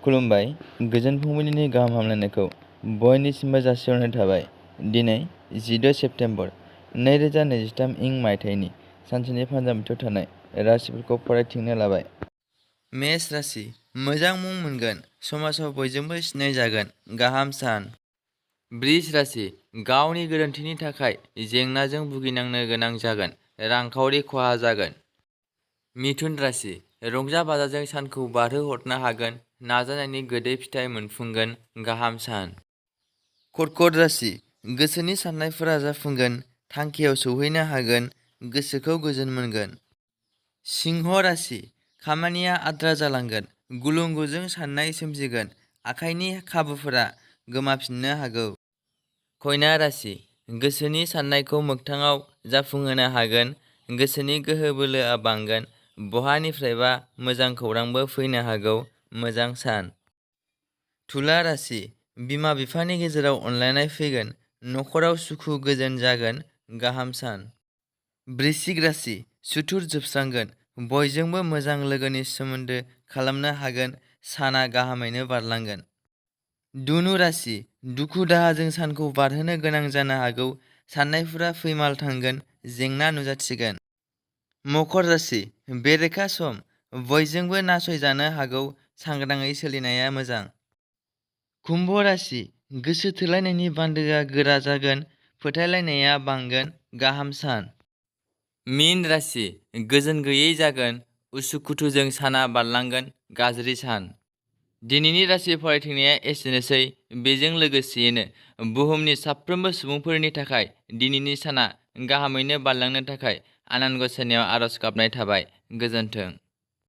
खुलुमबाय। गोजोन फुंबिलिनि गाहाम हामलायनायखौ बयनिसिमबो जासिहरनाय थाबाय। दिनै 10 सेप्तेम्बर 2023 इं मायथाइनि सानसेनि फान्जामुथियाव थानाय राशिफोरखौ फरायथिंनो लाबाय। मेष राशि। मोजां मुं मोनगोन, समाजाव बयजोंबो सिनायजागोन, गाहाम सान। बृष राशि। गावनि गोरोन्थिनि थाखाय जेंनाजों भुगिनांनो गोनां जागोन, रांखावरि खहा जागोन। मिथुन राशि। रंजा बाजाजों सानखौ बारहोहरनो हागोन, नाजानायनि गोदै फिथाइ मोनफुंगोन, गाहाम सान। कर्कट राशि। गोसोनि साननायफोरा जाफुंगोन, थांखियाव सौहैनो हागोन, गोसोखौ गोजोन मोनगोन। सिंह राशि। खामानिया आद्रा जालांगोन, गुलुं गुजुं साननाय सोमजिगोन, आखाइनि खाबुफोरा गोमाफिननो हागौ। कन्या राशि। गोसोनि साननायखौ मोगथाङाव जाफुंहोनो हागोन, गोसोनि गोहो बोलोआ बांगोन, बहानिफ्रायबा मोजां खौरांबो फैनो हागौ, मोजां सान। तुला राशि। बिमा बिफानि गेजेराव अनलायनाय फैगोन, नखराव सुखु गोजोन जागोन, गाहाम सान। वृश्चिक राशि। सुथुर जोबस्रांगोन, बयजोंबो मोजां लोगोनि सोमोन्दो खालामनो हागोन, साना गाहामैनो बारलांगोन। धनु राशि। दुखु दाहाजों सानखौ बारहोनो गोनां जानो हागौ, साननायफोरा फैमाल थांगोन, जेंना नुजाथिगोन। मकर राशि। बेरेखा सम, बयजोंबो नासयजानो हागौ, सांग्राङै सोलिनाया मोजां। कुम्भ राशि। गोसो थोलायनायनि बान्दोआ गोरा जागोन, फोथायलायनाया बांगोन, गाहाम सान। मीन राशि। गोजोन गैयै जागोन, उसुखुथुजों साना बारलांगोन, गाज्रि सान। दिनैनि राशि फरायथिंनाया एसेनोसै। बेजों लोगोसेयैनो बुहुमनि साफ्रोमबो सुबुंफोरनि थाखाय दिनैनि साना गाहामैनो बारलांनो थाखाय आनान गसाइनियाव आरज गाबनाय थाबाय। गोजोन्थों।